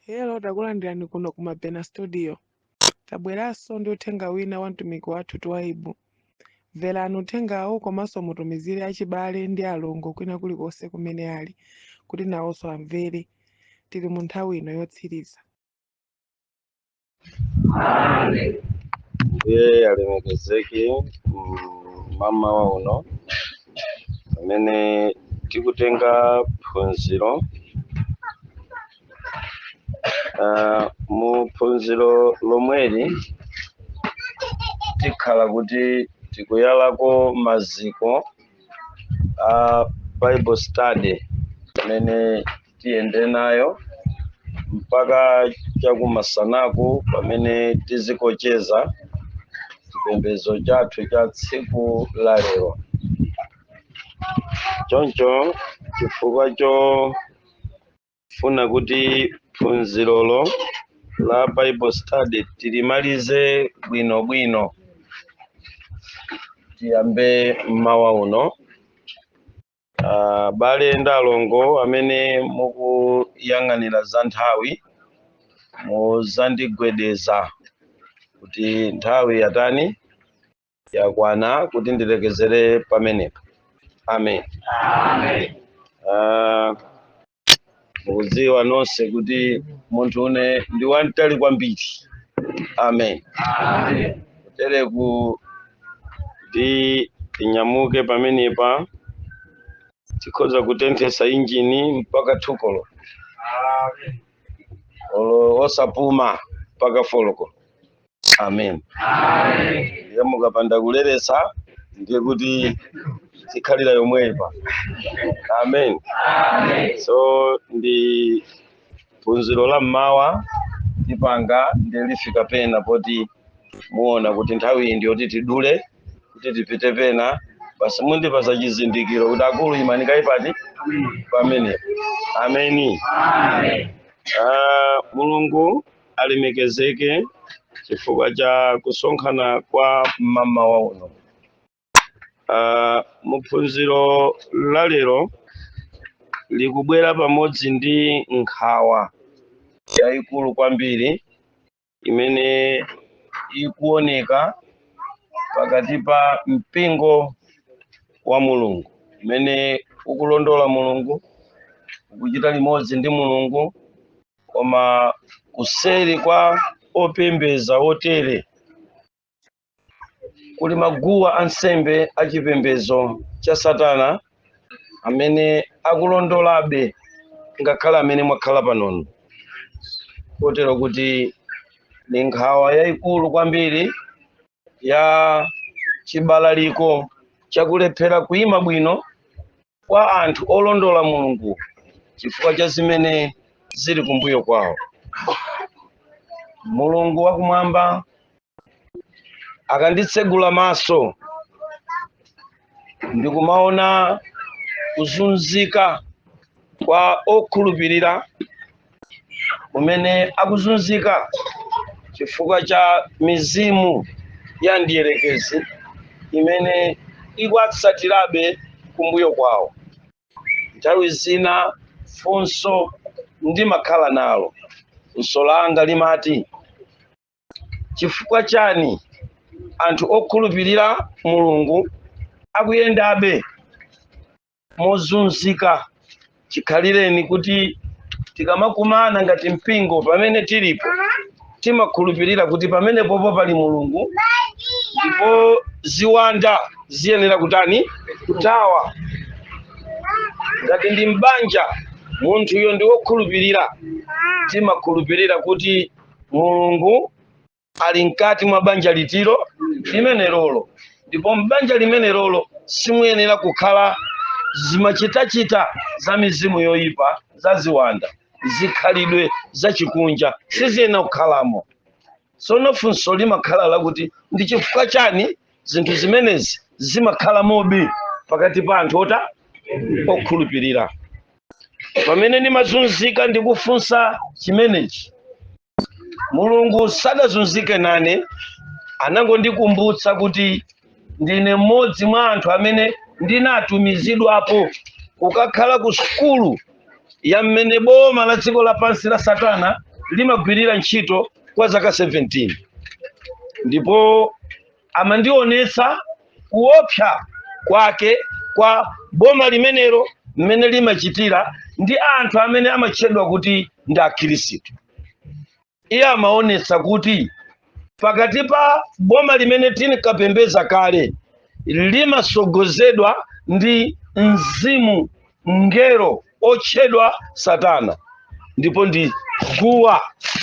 Hello, takulandirani kuno ku Mabena Studio. Tabweranso ndi uthenga wina wa mtumiki wathu Twaibu. Mverani uthengawo komanso mutumizire achibale ndi alongo kwina kulikonse kumene ali kuti nawonso amvere. Tili mu nthawi ino yotsiriza. Ambuye alemekezeke mmawa uno pamene tikutenga phunziro. Mu phunziro lomweli tikhala kuti tikuyalako maziko a Bible study imene tiyende nayo mpaka chakumasanaku pamene tizikocheza chipembedzo chathu cha tsiku la lero. Choncho chifukwa chofuna kuti phunzirolo la Bible study tilimalize bwinobwino, tiyambe mmawa uno. Abale ndi alongo amene mukuyang'anira za nthawi, muzandigwedeza kuti nthawi yatani, yakwana kuti ndilekezere pamenepo. Amen. Amen. Mukudziwa nonse kuti munthu une ndi wamtali kwambiri. Amen. Amen. Kutereku kuti tinyamuke pamenepa tikhoza kutenthesa injini mpaka 2 koloko. Amen. Olo osapuma mpaka 4 koloko. Amen. Amen. Ndiye mukapanda kuleresa ndiye kuti tikhalira yomwepa. Amen. Amen. So ndi phunziro la mmawa tipanga ndi lifika pena poti muona kuti nthawi iyi ndiyoti tidule kuti tipite pena, basi mundipasa chizindikiro kuti akulu imani kaipati pamenepo. Ameni. Amen. Mulungu alemekezeke chifukwa cha kusonkhana kwa mmawa uno. Muphunziro la lero likubwera pamodzi ndi nkhawa yayikulu kwambiri imene ikuoneka pakati pa mpingo wa Mulungu umene ukulondola Mulungu, ukuchita limodzi ndi Mulungu, koma kuseri kwa opembeza otere kuli maguwa ansembe achipembedzo cha Satana amene akulondolabe ngakhale amene mwakhala panono, kotero kuti ni nkhawa yayikulu kwambiri ya chibalaliko chakulephera kuyima bwino kwa anthu olondola Mulungu chifukwa cha zimene zili kumbuyo kwawo. Mulungu wakumwamba akanditsegula maso ndikumaona kuzunzika kwa okhulupirira kumene akuzunzika chifukwa cha mizimu ya mdierekezi imene ikuwatsatirabe kumbuyo kwawo. Nthawi zina funso ndimakhala nalo, funso langa limati, chifukwa chani anthu okhulupirira Mulungu akuyendabe mozunzika chikhalireni kuti tikamakumana ngati mpingo pamene tilipo timakhulupirira kuti pamenepopo pali Mulungu ndipo ziwanda ziyenera kutani? Kuthawa. Ngati ndi mbanja munthuyo ndi wokhulupirira, timakhulupirira kuti Mulungu ali mkati mwa banja litiro limenelolo, ndipo mbanja limenelolo simuyenera kukhala zimachitachita za mizimu yoyipa, za ziwanda, zikhalidwe zachikunja siziyenera kukhalamo. Tsono funso limakhala lakuti ndi chifukwa chani zinthu zimenezi zimakhala mobi pakati pa anthu ota okhulupirira? Pamene ndimazunzika ndikufunsa chimenechi, Mulungu sadazunzike nane, anangondikumbutsa kuti ndine mmodzi mwa anthu amene ndinatumizidwapo kukakhala ku sukulu ya mmene boma la dziko lapansi la Satana limagwirira ntchito kwa zaka 17, ndipo amandionetsa kuopsa kwake kwa boma limenelo, mmene limachitira ndi anthu amene amatchedwa kuti ndi Akhristu. Iye amaonetsa kuti pakati pa boma limene tinkapembeza kale limasogozedwa ndi mzimu, ngelo otchedwa Satana, ndipo ndi guwa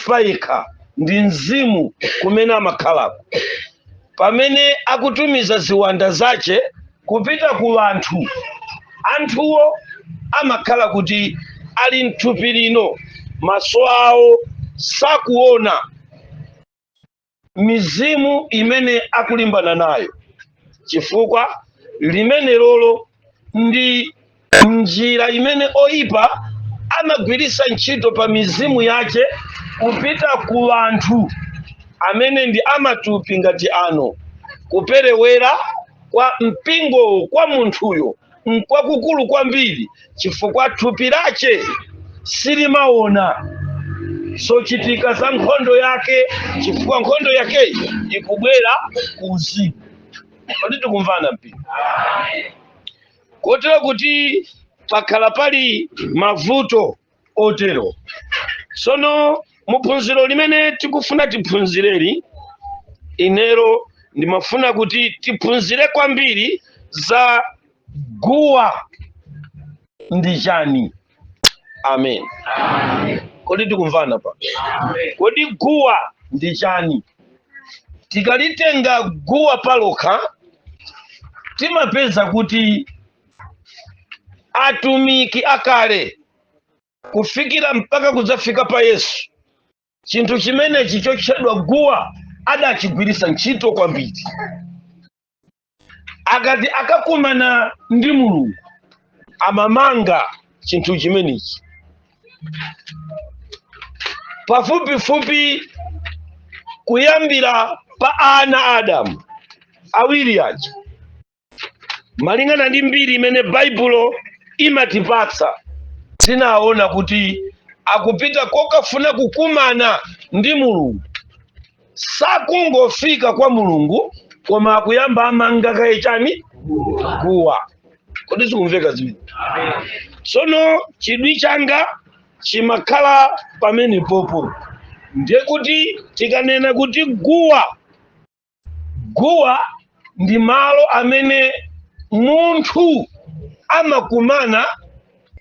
payekha, ndi mzimu kumene amakhalako, pamene akutumiza ziwanda zace kupita ku anthu. Anthuwo amakhala kuti ali mthupi lino, maso awo sakuona mizimu imene akulimbana nayo, chifukwa limene lolo ndi njira imene oyipa amagwirisa ntchito pa mizimu yace kupita ku anthu amene ndi amatupi ngati ano. Kuperewera kwa mpingowo kwa munthuyo nkwakukulu kwambiri, chifukwa thupi lace silimaona zochitika za nkhondo yake, chifukwa nkhondo yakeyi ikubwera ku uzimu. Kodi tikumvana, mpingo? Kotero kuti pakhala pali mavuto otero. Tsono muphunziro limene tikufuna tiphunzireri, inero ndimafuna kuti tiphunzire kwambiri za guwa ndi chani. Amen. Kodi tikumvana pa? Kodi guwa ndi chani? Tikalitenga guwa palokha, timapeza kuti atumiki akale kufikira mpaka kudzafika pa Yesu, chinthu chimenechi chotchedwa guwa adachigwirisa ntchito kwambiri. Akati akakumana ndi Mulungu, amamanga chinthu chimenechi pafupifupi kuyambira pa ana Adamu awiri aja. Malingana ndi mbiri imene Baibulo imatipatsa, tinaona kuti akupita kokafuna kukumana ndi Mulungu, sakungofika kwa Mulungu, koma akuyamba amanga kaye chani? Guwa. Kodi zikumveka zimene? Tsono chidwi changa chimakhala pamene popo, ndiye kuti tikanena kuti guwa, guwa ndi malo amene munthu amakumana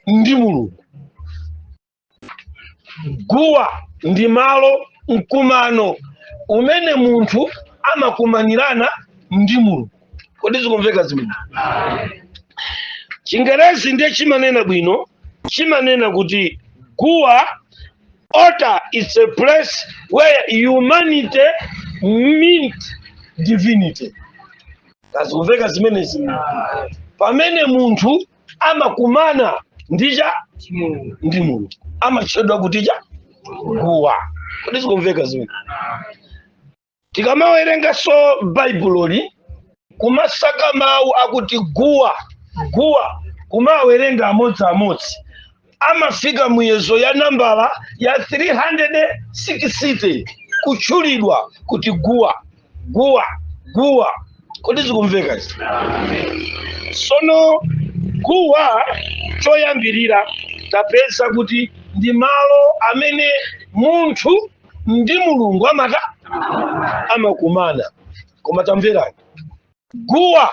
ndi Mulungu. Guwa ndi malo, mkumano umene munthu amakumanirana ndi Mulungu. Kodi zikumveka zimene? Chingerezi ndiye chimanena bwino, chimanena kuti guwa, altar, is a place where humanity meet divinity. Kazikumveka zimenezi? Pamene munthu amakumana ndicha ndi Mulungu, amatchedwa kuti cha guwa. Kodi zikumveka zimene? Tikamawerenganso Baibuloli, kumasaka mawu akuti guwa, guwa, kumawerenga amodziamodzi, amafika muyezo ya nambala ya 360 kutchulidwa kuti guwa, guwa, guwa. Kodi zikumveka izi? Sono guwa choyambirira tapeza kuti ndi malo amene munthu ndi Mulungu amata amakumana. Koma tamverani, guwa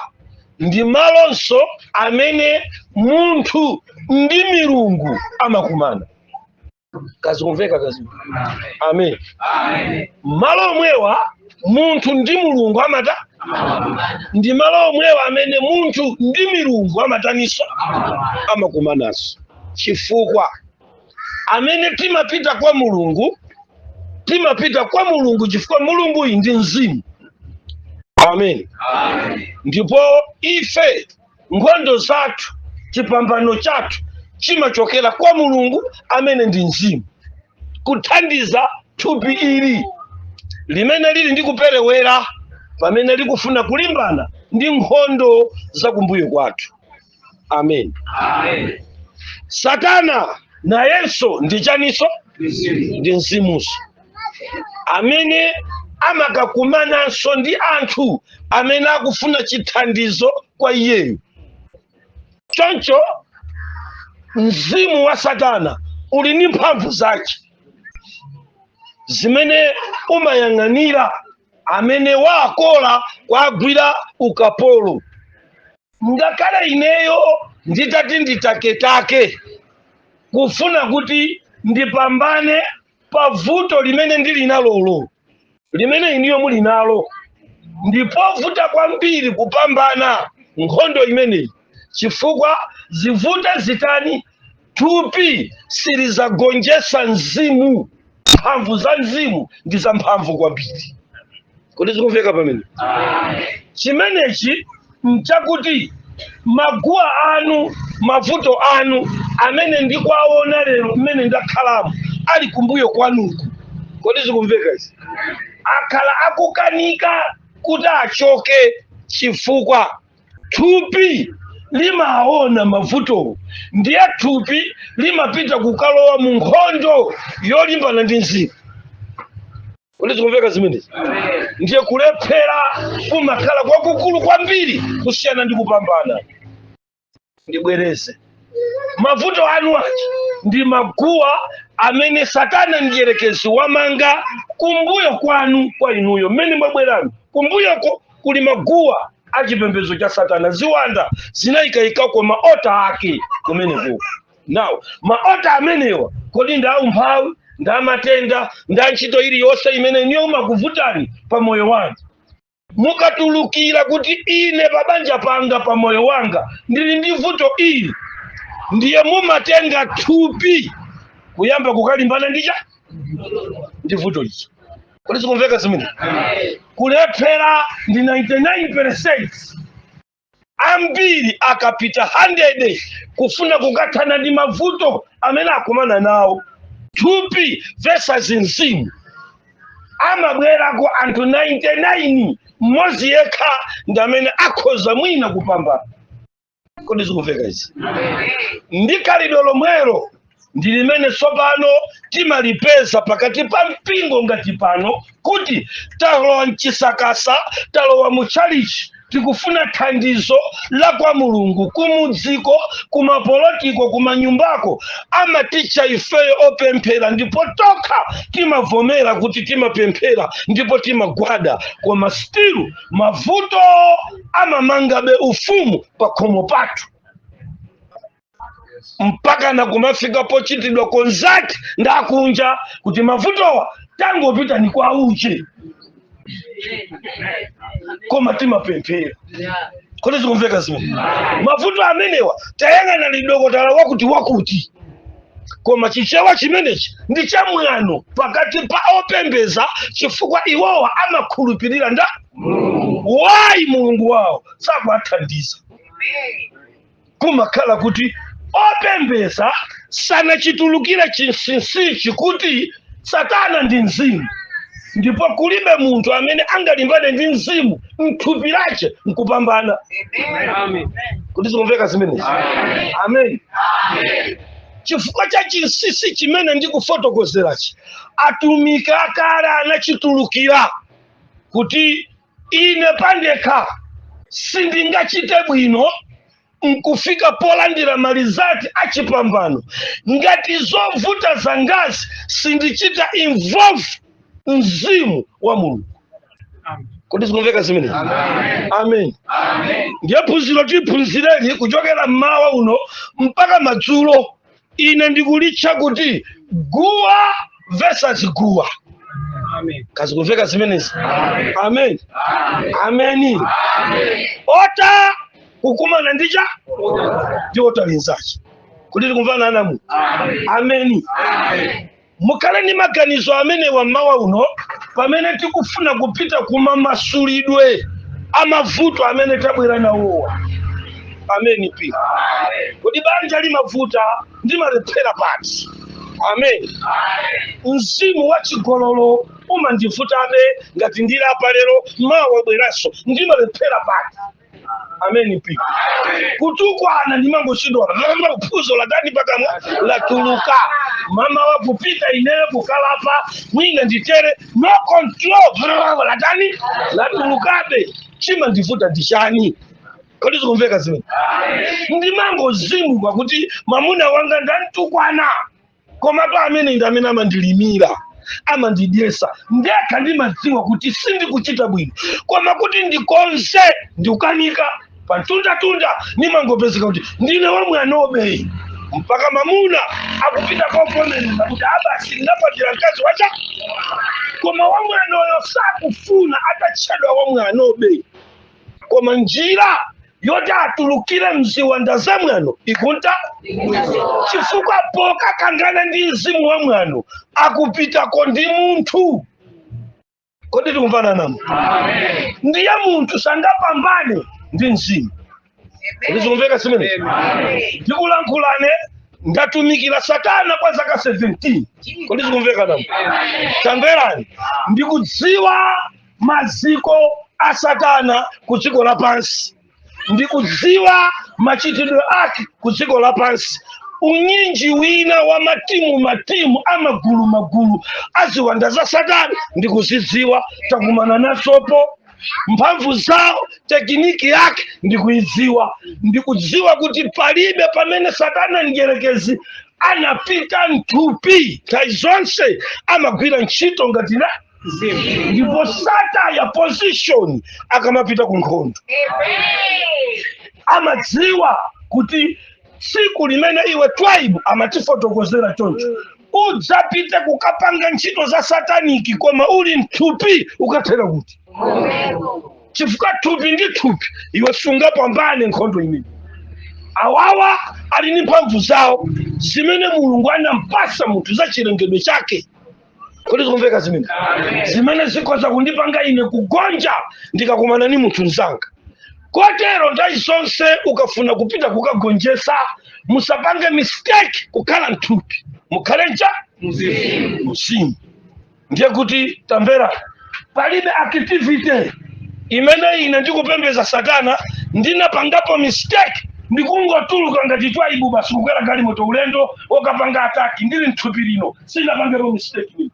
ndi malonso amene munthu ndi milungu amakumana. Kazikumveka? Kazi amen. Malo omwewa munthu ndi Mulungu amata, ndi malo omwewa amene munthu ndi milungu amataninso, amakumananso, chifukwa amene timapita kwa Mulungu, timapita kwa Mulungu chifukwa Mulungu ndi mzimu. Amen. Ndipo ife nkhondo zathu, chipambano chathu chimachokera kwa Mulungu amene ndi mzimu, kuthandiza thupi ili limene lili ndi kuperewera pamene likufuna kulimbana ndi nkhondo za kumbuyo kwathu. Amen. Satana Nayenso ndi chaninso? Ndi mzimunso amene amakakumananso ndi anthu amene akufuna chithandizo kwa iyeyo. Choncho mzimu wa Satana uli ndi mphamvu zake zimene umayang'anira amene wakola kwagwira ukapolo. Ngakhale ineyo nditati nditaketake kufuna kuti ndipambane pa vuto limene ndili nalolo, limene iniyo muli nalo, ndipovuta kwambiri kupambana nkhondo imeneyi, chifukwa zivute zitani, thupi silizagonjetsa mzimu. Mphamvu za mzimu ndi za mphamvu kwambiri. Kodi zikumveka pamene? Chimenechi nchakuti maguwa anu, mavuto anu amene ndikuwaona lero mmene ndakhalamo ali kumbuyo kwanuku, kodi zikumveka izi? Akhala akukanika kuti achoke chifukwa thupi limaona mavutowo, ndiye thupi limapita kukalowa mu nkhondo yolimbana ndi mzimu. Kodi zikumveka zimenezi? Ndiye kulephera kumakhala kwakukulu kwambiri kusiyana ndi kupambana. Ndibwereze, mavuto anu aja ndi maguwa amene Satana mdierekezi wamanga kumbuyo kwanu, kwa inuyo mmene mwabweranu kumbuyoko kuli maguwa achipembedzo cha Satana. Ziwanda zinayikayikako maota ake kumeneko. Now maota amenewa, kodi ndi aumphawi, ndi amatenda, ndi antchito iliyonse imene niyo umakuvutani pa moyo wanu? Mukatulukira kuti ine pabanja panga, pa moyo wanga ndili ndi vuto ili, ndiye mumatenga thupi kuyamba kukalimbana ndicha ndi vuto icho. Kodi zikumveka zimene? Kulephera ndi 99%. Ambiri akapita 100 kufuna kukathana ndi mavuto amene akumana nawo, thupi versus mzimu, amabwerako anthu 99, mmodzi yekha ndi amene akhoza mwina kupambana. Kodi zikumveka izi? Ndi khalidwe lomwelo ndi limene tsopano timalipeza pakati pa mpingo ngati pano, kuti talowa mchisakasa, talowa mu tchalichi, tikufuna thandizo la kwa Mulungu. Kumudziko, kumapolotiko, kumanyumbako amaticha ifeyo opemphera, ndipo tokha timavomera kuti timapemphera ndipo timagwada, koma still mavuto amamangabe ufumu pa khomo pathu mpaka na kumafika pochitidwa consult ndakunja kuti mavutowa tangopita ni kwa uche, koma timapemphera. Kodi zikumveka zimene? Mavuto amenewa tayang'ana lidokotala wakuti wakuti, koma Chichewa chimenechi ndi chamwano pakati pa opembeza, chifukwa iwowa amakhulupirira nda wayi Mulungu wawo sakuwathandiza. Kumakhala kuti opembeza sanachitulukire chinsinsichi kuti Satana ndi mzimu, ndipo kulibe munthu amene angalimbane ndi mzimu mthupi lache nkupambana. Kuti zikumveka zimenezi? Amen. Chifukwa cha chinsinsi chimene ndikufotokozerachi, atumiki akale anachitulukira kuti ine pandekha sindingachite bwino nkufika polandira ma result achipambano ngati zovuta zangazi sindichita involve mzimu wa Mulungu. Kodi zikumveka zimenezi? Amen. Ndiye phunziro tiphunzireni kuchokera mmawa uno mpaka madzulo, ine ndikulitcha kuti guwa versus guwa. Kazikumveka zimenezi? Amen. Ameni. Ota kukumana ndicha ndi ota linzache. Kuti tikumvana anamu? Ameni. Mukhale ndi maganizo amenewa mmawa uno pamene tikufuna kupita kumamasulidwe amavuto amene tabwera nawowa. Ameni pi. Kodi banja limavuta, ndimalephera pati? Amen. Mzimu wa chigololo umandivutabe, ngati ndilapa lero, mawa bweranso, ndimalephera pati? Ameni mpiko. Kutukwana ndimangochidwa phuzo latani pakamwa latuluka. Mama wakupita ineyo kukalapa mwina nditere no control latani latulukabe. Chimandivuta ndichani? Kodi zikumveka zimene? Ndimangozimuka kuti mamuna wanga ndantukwana, koma pa amene ndi amene amandilimira, amandidyesa. Ndekha ndimadziwa kuti sindikuchita bwino, koma kuti ndikonze ndikukanika. Pamtundatunda nimangopezeka kuti ndine wamwanobe, mpaka mamuna akupita kovomereza kuti abasi ndinapatira mkazi wacha, koma wamwanoyo sakufuna atatchedwa wamwanobe. Koma njira yoti atulukire mziwanda za mwano ikunta chifukwa pokakangana ndi mzimu wa mwano akupitako ndi munthu. Kodi tikumvana namo? Ndiye munthu sangapambane ndi mzimu. Kodi zikumveka zimene ndikulankhulane? Ndatumikira Satana kwa zaka 17. Kodi zikumveka namo? Tamverani, ndikudziwa maziko a Satana ku dziko lapansi, ndikudziwa machitidwe ake ku dziko lapansi, unyinji wina wa matimu matimu amagulu magulu aziwanda za Satana ndikuzidziwa, takumana nasopo mphamvu zawo, technique yake ndikuidziwa. Ndikudziwa kuti palibe pamene Satana mdierekezi anapita mthupi, nthawi zonse amagwira ntchito ngati la ndipo sataya position akamapita ku nkhondo. Amadziwa kuti tsiku limene iwe Twaibu, amatifotokozera choncho, udzapite kukapanga ntchito za satanic koma uli mthupi, ukathera kuti? Chifukwa thupi ndi thupi, iwe sungapambane nkhondo imene. Awawa ali ndi mphamvu zawo zimene Mulungu anampasa munthu za chilengedwe chake. Kodi zikumveka zimene zimene zikhoza kundipanga ine kugonja ndikakumana ni munthu mzanga? Kotero nthawi zonse ukafuna kupita kukagonjesa, musapange mistake kukhala mthupi, mukhale ncha mzimu. Ndiye kuti tamvera, palibe activity imene ine ndikupembeza Satana ndinapangapo mistake ndikungotuluka ngati Twaibu basi kukwera galimoto ulendo wokapanga attack ndili mthupi lino, sinapangepo mistake ine.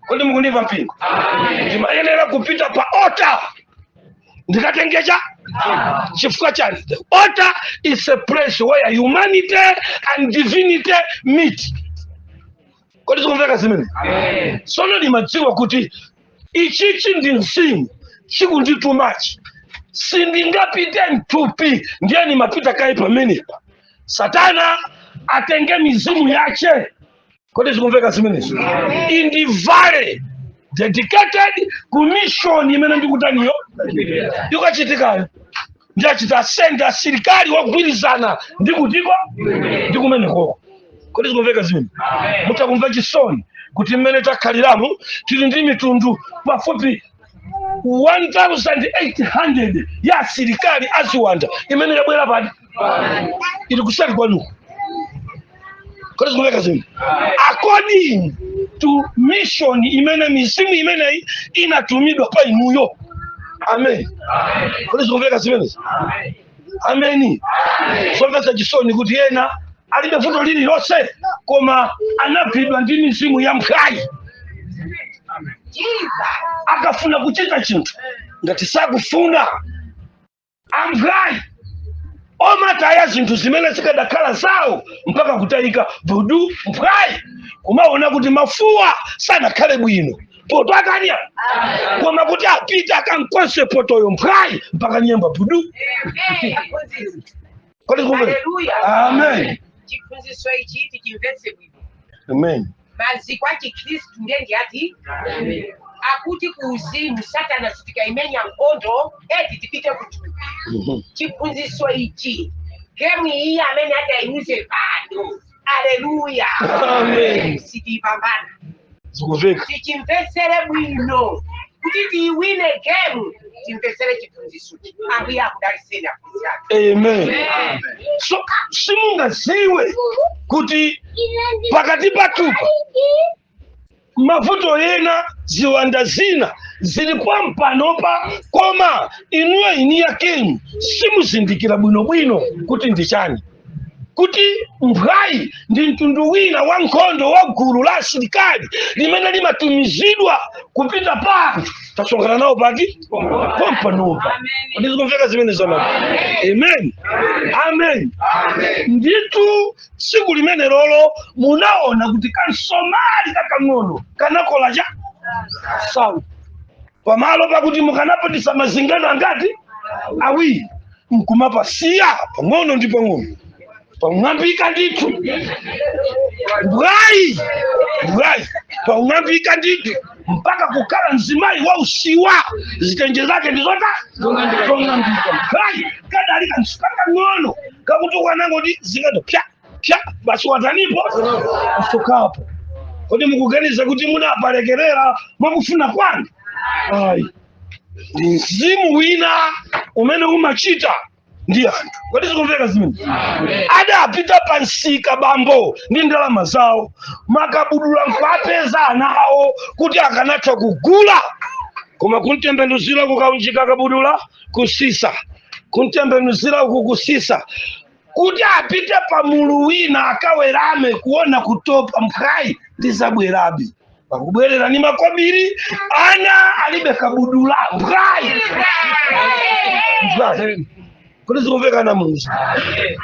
Kodi mukundimva mpingo? Ndimayenera kupita pa altar ndikatengecha. Chifukwa chani? The altar is a place where humanity and divinity meet. Kodi zikumveka zimene? Sono ndimadziwa kuti ichichi ndi mzimu chikunditumachi, sindingapite mthupi. Ndiye nimapita kayi pamenepa, Satana atenge mizimu yache. Kodi zikumveka zimenezo? Indivale dedicated ku mission imene ndikutaniyo ikachitikayo, ndiyachita send asilikali wogwirizana ndikutiko ndi kumenekoko. Kodi zikumveka zimene? Mutakumva chisoni kuti mmene takhaliramo tili ndi mitundu pafupi 1800 ya asilikali aziwanda imene yabwera pati ili kuseri kwanuko. Kodi zikumveka zimene? According to mission imene mizimu imeneyi inatumidwa pa inuyo. Amen. Kodi zikumveka zimenezi? Ameni. Zomvetsa chisoni kuti ena alibe vuto lililonse koma anagwidwa ndi mizimu ya mphwayi. Akafuna kuchita chinthu ngati sakufuna, amphwayi omataya zinthu zimene zikadakhala zawo mpaka kutayika vudu mphwayi, kumaona kuti mafuwa sanakhale bwino poto akadya, koma kuti apite akankonse potoyo mphwayi mpaka nyemba budu. Kodi kumve? Haleluya. Amen. Chiphunzitso ichi tichimvetse bwino. Amen. Maziko a Chikhristu ndiye ndiyati akuti ku uzimu Satana sitikaimenya nkhondo eti tipite kuthupi. Chiphunzitso ichi, game iyi amene atayiuze pano, aleluya, Amen. sitiyipambana. Zikumveka. Tichimvetsere bwino kuti tiyiwine game, timvetsere chiphunzitsochi. Ambuye akudalitseni aphunzitsi athu. Amen. So simungaziwe kuti pakati patupa mavuto ena, ziwanda zina Zilipo mpanopa, koma inuyo ini yakenu simuzindikira bwinobwino kuti ndi chani, kuti mphwayi ndi mtundu wina wa nkhondo wa gulu la asilikali limene limatumizidwa kupita pa anthu. Tasonkhana nawo pati pompanopa. Kodi zikumveka zimene zamapa? Amen, amen. Ndithu tsiku limene lolo munaona kuti kansomali kakang'ono kanakola cha sawu pamalo pakuti mukanapatisa mazingano angati awiri, nkumapasiya pang'ono ndi pang'ono paung'ambika ndithu. Mbwayi mbwayi paung'ambika ndithu, mpaka kukhala mzimayi wa usiwa, zitenje zake ndizota zong'ambika. Mbwayi kadali kakang'ono kakuti ukanangoti zingano pya pya, basi watanipo kusokapo. Kodi mukuganiza kuti munapalekerera mwakufuna kwanu? Ayi, ndi mzimu wina umene umachita ndi anthu. Kodi zikumveka zimene? Adapita pa msika bambo ndi ndalama zawo, makabudula nkuapeza ana awo kuti akanatha kugula, koma kuntembenuzira kukaunjika kabudula kusisa, kuntembenuzira uku kusisa, kuti apite pa mulu wina akawerame kuona kutopa. Mphwayi ndizabwerabe, pakubwerera ni makobiri, ana alibe kabudula. Mphwayi mphwayi. Kuti zikumveka muzi?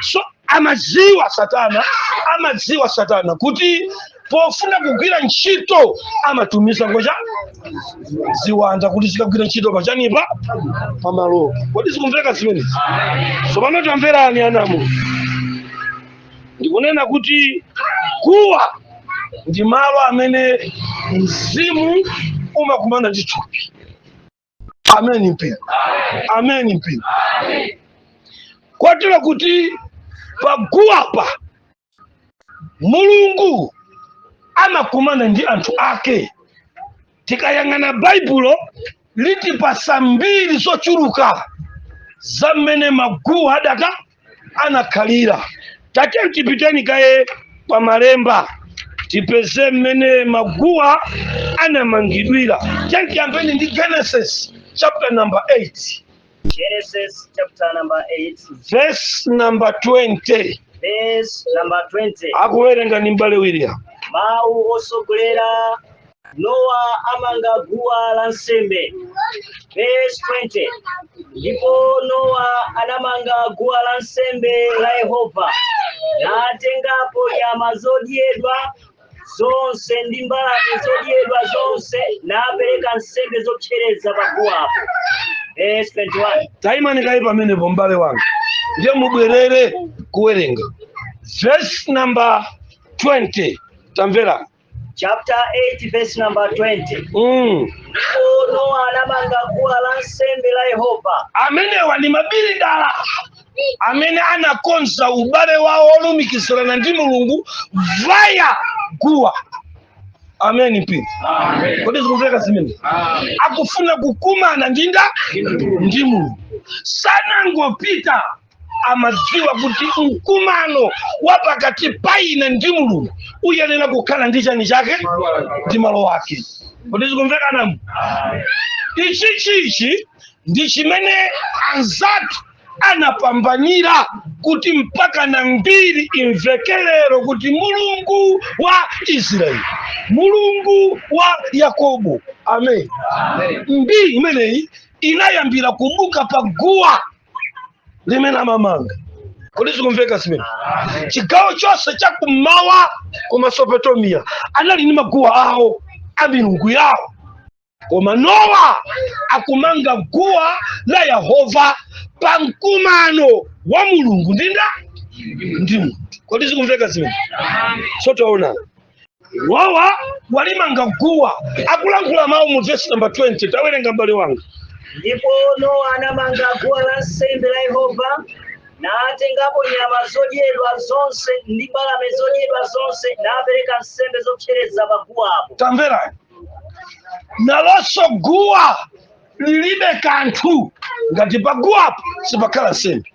So amadziwa satana, amadziwa satana kuti pofuna kugwira ntchito amatumiza ngocha ziwanda kuti zikagwira ntchito pachanipa pamalopo. Kodi zikumveka zimenezi? Tsopano tamverani anamu, ndikunena kuti guwa ndi malo amene mzimu umakumana ndi thupi. Amen mpingo, amen mpingo. Kotero kuti paguwapa Mulungu amakumana ndi anthu ake. Tikayang'ana Baibulo litipasa mbiri zochuluka za mmene maguwa adaka anakhalira. Tate tipiteni kaye pa malemba tipeze mmene maguwa anamangidwira. Tiyambeni ndi Genesis chapter number 8. Genesis chapter number 8, verse number 20. Verse number 20. Akuwerenga ni mbale William. Mawu osogolera: Nowa amanga guwa la nsembe. Verse 20. Ndipo Nowa anamanga guwa la nsembe la Yehova, natengapo nyama zodyedwa zonse ndi mbalame zodyedwa zonse, napereka nsembe zopsereza pa guwapo. Verse 21. Taimani kayi pamenepo, mbale wanga, ndiye mubwerere kuwerenga verse number 20. Tamvera. Chapter 8, verse number 20. Ndipo Nowa anamanga guwa la nsembe la Yehova. Amenewa ndi mabilidala amene anakonza ubale wawo olumikizirana ndi Mulungu via guwa. Amen mpingo. Kodi zikumveka zimene? Akufuna kukumana ndi nda ndi Mulungu, sanangopita. Amadziwa kuti mkumano wa pakati pa ine ndi Mulungu uyenera kukhala ndi chani chake, ndi malo ake. Kodi zikumveka namu? Ichichichi ndi chimene anzathu anapambanira kuti mpaka na mbiri imvekelero kuti Mulungu wa Israeli, Mulungu wa Yakobo. Amen. Mbiri imeneyi inayambira kubuka pa guwa limene amamanga. Kodi zikumveka zimene? Chigawo chonse chakummawa ku Mesopotamia anali ndi maguwa awo a milungu yawo, koma Nowa akumanga guwa la Yehova pa mkumano wa Mulungu ndi nda ndi munthu. Kodi zikumveka zimene? So taona, Nowa walimanga guwa, akulankhula mawu mu verse number 20. Tawerenga, mbale wanga. Ndipo Nowa anamanga guwa la nsembe la Yehova, natengapo nyama zodyedwa zonse ndi mbalame zodyedwa zonse, napereka nsembe zopsereza pa guwapo. Tamverani, nalonso guwa lilibe kanthu ngati paguwapo sipakhala nsembe.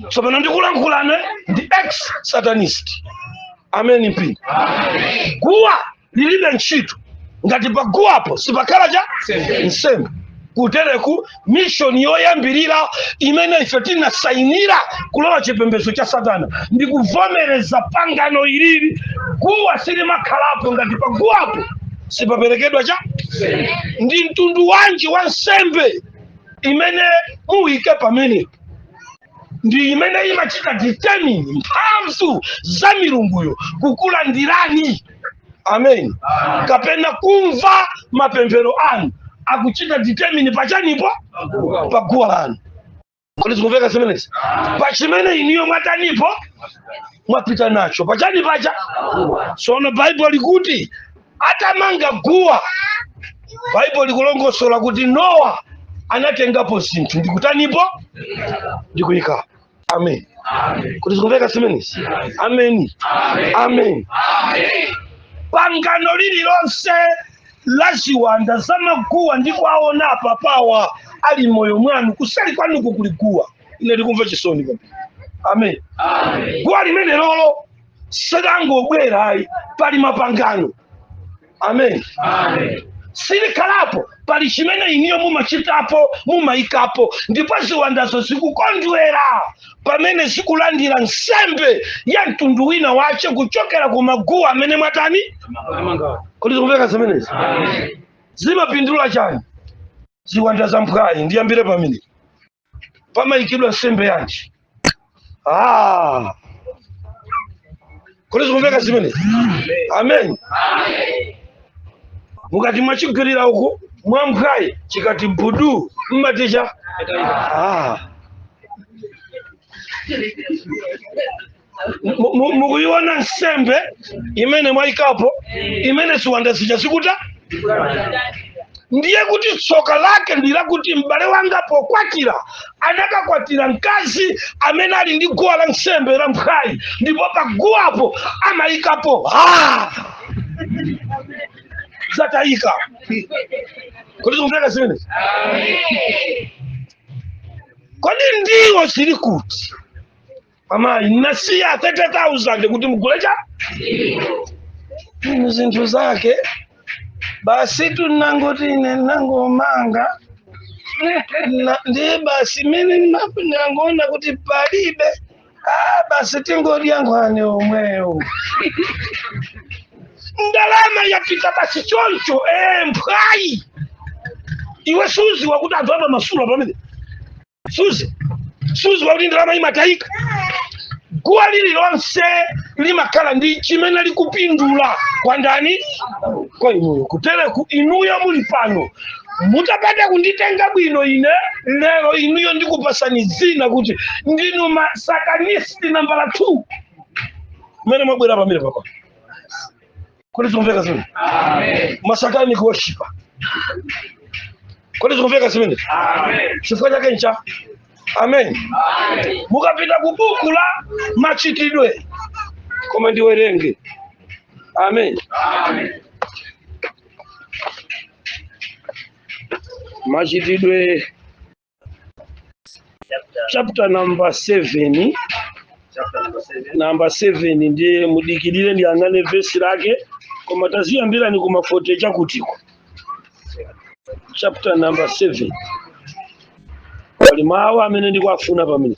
Tsopano ndikulankhulane ndi ex satanist. Amen mpingo. Guwa lilibe ntchito Ngati paguwapo sipakhala cha nsembe. Kutereku mission yoyambirira imene ife tinasayinira kulowa chipembedzo cha satana ndi kuvomereza pangano ilili. Guwa silimakhalapo ngati paguwapo sipaperekedwa cha. Ndi mtundu wanji wa nsembe imene muyike pamenepo ndi imene imachita determine mphamvu za milunguyo kukulandirani. Amen. Kapena kumva mapemphero anu akuchita determine pachanipo paguwa lanu. Kodi zikumveka zimenezi? Pachimene iniyo mwatanipo mwapita nacho pachani pacha. Sono Baibulo likuti atamanga guwa, Baibulo likulongosola kuti Nowa anatengapo zinthu ndikutanipo ndikuyika. Amen. Kuti zikumveka zimenezi? Amen. Amen. Pangano lililonse la ziwanda za maguwa ndikuwaona apapawa ali moyo mwanu, kusali kwanuku kuli guwa. Ine ndikumva chisoni kwambiri. Amen. Guwa limene lolo silangobwera ayi, pali mapangano. Amen. Silikhalapo pali chimene iniyo mumachitapo, mumayikapo, ndipo ziwandazo zikukondwera pamene zikulandira nsembe ya mtundu wina wache kuchokera ku maguwa amene mwatani. Kodi zikumveka zimenezi? Zimapindula chani ziwanda za mphwayi? Ndiyambire pamene pamayikidwa nsembe yanji. Kodi zikumveka zimenezi? Amen. Mukati mwachigwirira uku mwamphwayi chikati budu mmaticha. Mukuiona nsembe imene mwayikapo imene ziwanda zija zikuta. Ndiye kuti tsoka lake ndilakuti m'bale wanga pokwatira anakakwatira mkazi amene ali ndi guwa la nsembe la mphwayi, ndipo paguwapo amayikapo zatayika. Kodi zikumveka zimenezi? Kodi ndiwo zili kuti amayi nasiya 30,000 kuti mugule cha inu zinthu zake basi tunangoti ine nangomanga ndiye basi mene nangoona kuti palibe basi tingodya nkhwani omweyo. Ndalama yapita basi choncho. Mphwayi iwe suziwa kuti anthu amamasula pamene suziwa kuti ndalama imatayika. Guwa lililonse limakhala ndi chimene likupindula kwa ndani? Kwa inuyo. Kutereku inuyo muli pano mutapanda kunditenga bwino ine lero, inuyo ndikupasani dzina kuti ndinu masatanisti nambala 2 mmene mwabwera pamene papa. Kodi zikumveka zimene? Masatanic worshiper. Kodi zikumveka zimene? Chifukwa chake ncha. Amen. Mukapita ku buku la Machitidwe, koma ndiwerenge. Amen. Machitidwe chapter number 7. Number 7 ndiye mudikirire ndiyang'ane vesi lake, koma taziyambirani kuma 40 chakutiko. Chapter number 7 pali mawu amene ndikuafuna pamene.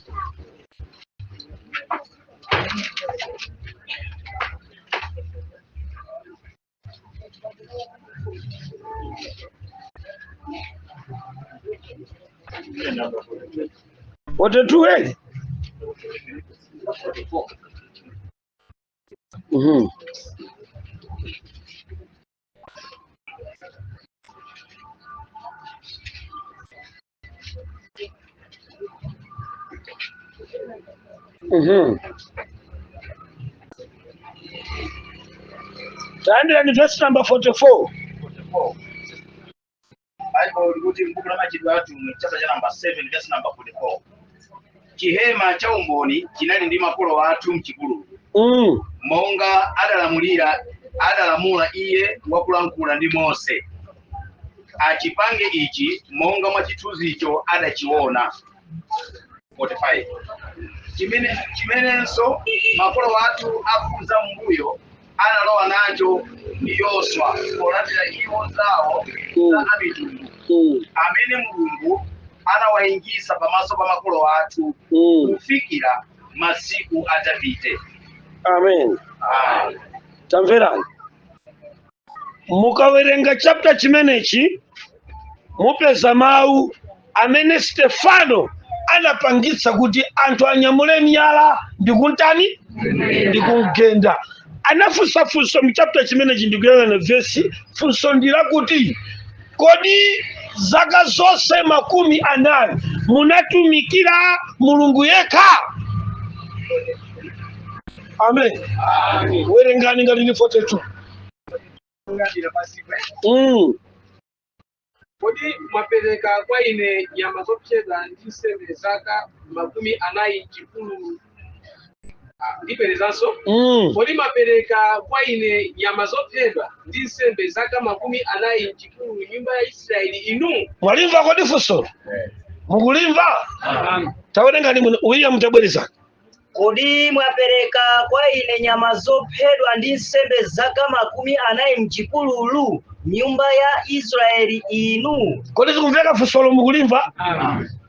42 eh? Tayambirani verse number 44. Bible likuti m'buku la Machitidwe Atumwi chapter cha number 7 verse number 44. Chihema cha umboni chinali ndi makolo athu mchipululu, monga adalamula iye wakulankhula ndi Mose, achipange ichi monga mwa chithunzicho adachiona. 45 Chimenenso makolo athu akuza mbuyo analowa nacho Ndi Yoswa polandira iwo zawo za amitundu amene Mulungu anawayingisa pamaso pa makolo athu kufikira masiku a Davide. Amen. Tamverani, mukawerenga chapter chimenechi mupeza mawu amene Stefano anapangitsa kuti anthu anyamule miyala ndikuntani, ndikumgenda. Anafunsa funso mu chapter chimenechi, ndikuyang'ana vesi. Funso ndilakuti, kodi zaka zonse 40 munatumikira Mulungu yekha? Amen. Werengani ngati ni 42. Kodi mwapereka kwa ine nyama zopsereza ndi nsembe zaka 40 m'chipululu? Ah, ndibwerezanso. Kodi mwapereka kwa ine nyama zophedwa ndi nsembe zaka 40 m'chipululu, nyumba ya Israeli inu? Mwalimva kodi funso? Mukulimva? Tawerengani muno, William, tabwerezani. Kodi mwapereka kwa ine nyama zophedwa ndi nsembe zaka 40 m'chipululu, nyumba ya Israeli inu? Kodi zikumveka funsolo? Mukulimva?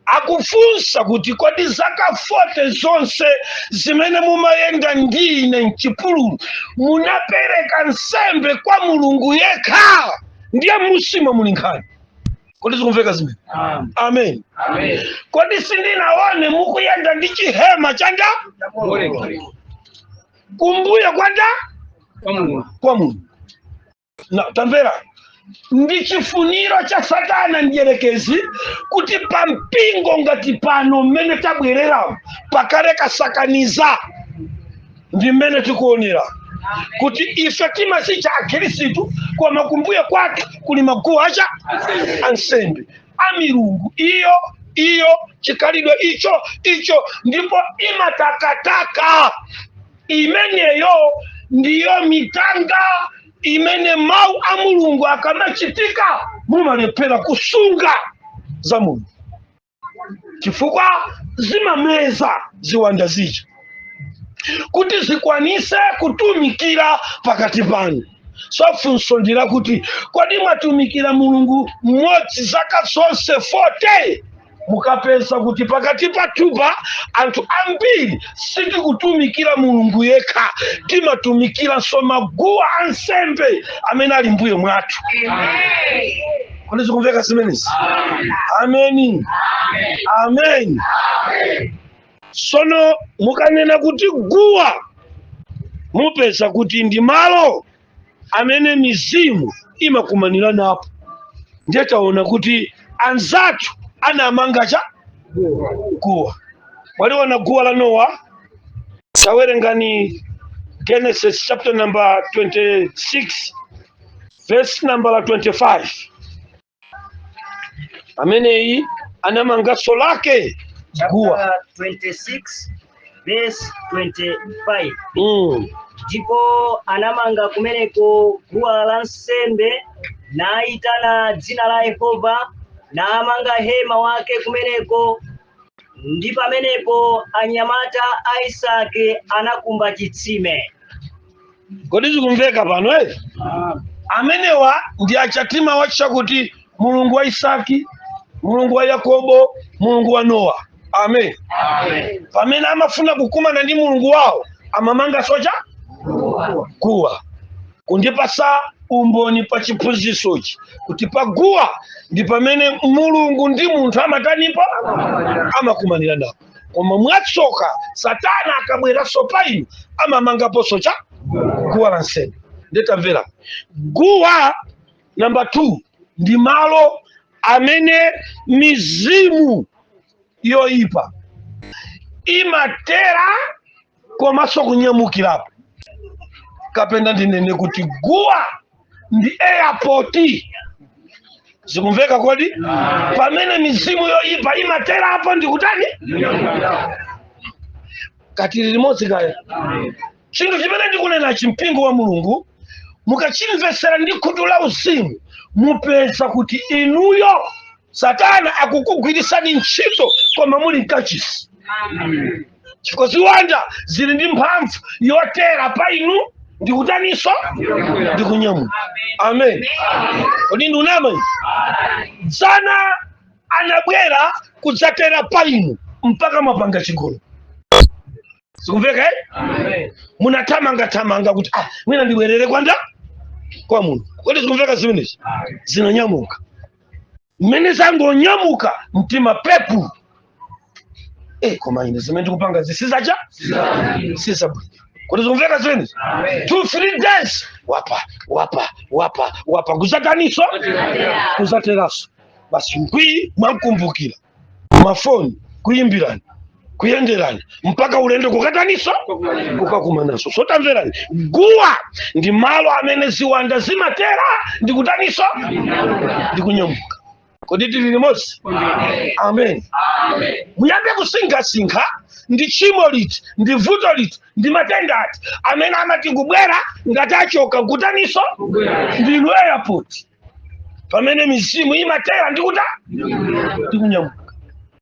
Akufunsa kuti, kodi zaka 40 zonse zimene mumayenda ndi ine mchipululu munapereka nsembe kwa Mulungu yekha? Ndiye musimo muli nkhani. Kodi zikumveka zimene? Amen. Kodi sindinaone mukuyenda ndi chihema chanda kumbuyo kwanda kwa Mulungu? Na tamvera, ndi chifuniro cha Satana mdierekezi kuti pampingo ngati pano mmene tabwerera pakale kasakaniza, ndi mmene tikuonera kuti ife timazitcha akhristu, koma kumbuyo kwathu kuli maguwa acha ansembe a milungu iyo iyo, chikhalidwe icho icho, ndipo imatakataka imeneyo ndiyo mitanga imene mawu a Mulungu akamachitika mumalephera kusunga za Mulungu, chifukwa zimameza ziwanda zija kuti zikwanise kutumikira pakati panu. So funso ndilakuti, kodi mwatumikira Mulungu mmodzi zaka zonse 40? Mukapeza kuti pakati pathupa anthu ambiri sitikutumikira Mulungu yekha, timatumikiranso maguwa ansembe amene ali mbuyo mwathu. Kodi zikumveka zimenezi? Ameni, amen. Sono mukanena kuti guwa, mupeza kuti ndi malo amene mizimu imakumanira napo. Ndiye taona kuti anzathu anamanga cha guwa. Waliona guwa la Nowa? Tawerengani Genesis chapter number 26 verse number 25. Ameneyi anamanganso lake guwa. Chapter 26 verse 25. Ndipo anamanga kumeneko guwa la nsembe, nayitana dzina la Yehova, namanga hema wake kumeneko. Ndi pamenepo anyamata a Isake anakumba chitsime. Kodi zikumveka pano, eh? Amenewa ndi achatima watcha kuti Mulungu wa Isaki, Mulungu wa Yakobo, Mulungu wa Nowa. Amen. Pamene amafuna kukumana ndi Mulungu wawo amamanga socha guwa. Kundipasa umboni pa chiphunzitsochi kuti paguwa ndi pamene Mulungu ndi munthu amatanipo, amakumanira nawo. Koma mwatsoka Satana akabweranso pa inu amamangaponso cha guwa la nsembe. Nditamvera, guwa namba 2 ndi malo amene mizimu yoyipa imatera komanso kunyamukirapo. Kapena ndinene kuti guwa ndi airport. Zikumveka kodi? Pamene mizimu yoyipa imaterapo ndikutani katili limodzi kaya. Chinthu chimene ndikunena, chimpingo wa Mulungu, mukachimvesera ndi khutu la uzimu mupeza kuti inuyo Satana akukugwirisani ntchito koma muli mkachisi, chifukwa ziwanda zili ndi mphamvu yotera pa inu. Ndikutaninso? Ndikunyamuka. Amen. Kodi ndiunama izi? Dzana anabwera kudzatera pa inu mpaka mwapanga chigolo. Sikumveka, eh? Munathamangathamanga kuti, ah, mwina ndibwerere kwanda kwa muno. Kodi zikumveka zimenezi? Zinanyamuka. Mmene zangonyamuka, mtima pepu, koma ine zimene ndikupanga zisizacha sizabwino. Kodi zikumveka zimenezi? 2, 3 days, wapa wapa wapa wapa, kuzataniso? Kuzateraso basi, ngwi mwamkumbukira, mafoni kuyimbirani, kuyenderani, mpaka ulendo kukataniso? Kukakumanaso. So tamverani, guwa ndi malo amene ziwanda zimatera ndikutaniso? Ndikunyamuka. Kodi tili limodzi? Amen. Muyambe kusinkhasinkha, ndi tchimo liti, ndi vuto liti, ndi matenda ati amene amati kubwera, ngati achoka kutaniso? Ndinu airport pamene mizimu imatera ndikuta ndikunyamuka.